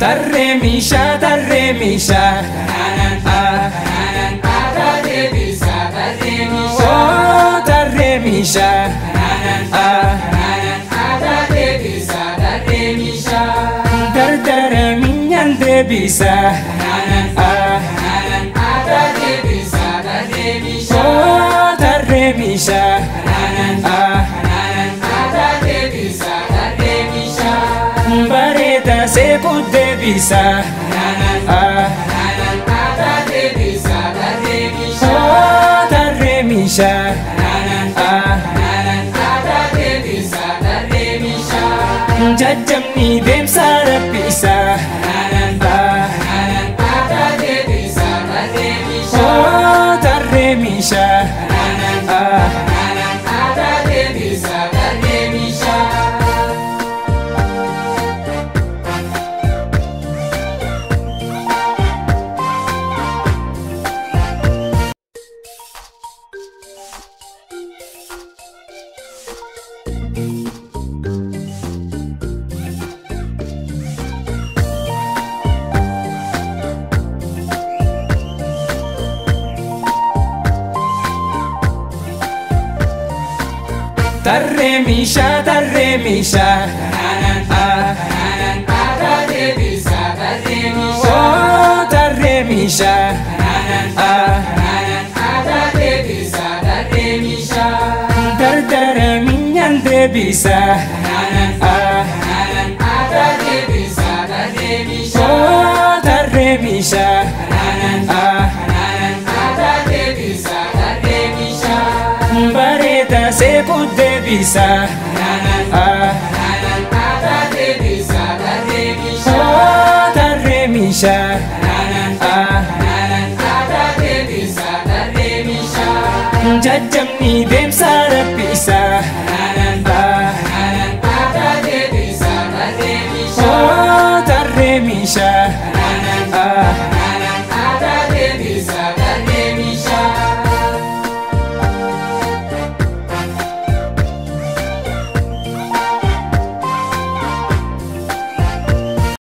Tarree meeshaa tarree meeshaa. Oh tarree meeshaa. Dardara minyaan deebisa. Oh tarree meeshaa. Bareeda seequu deebisa. Oh tarree meeshaa. Jajjabni deemsa rabbisa. Oh tarree meeshaa. Tarree meeshaa tarree meeshaa. Oh tarree meeshaa. Dardara minyaan deebisa. Oh tarree meeshaa. Bareeda seequu deebisa. Oh tarree meeshaa. Jajjabni deemsa rabbisa.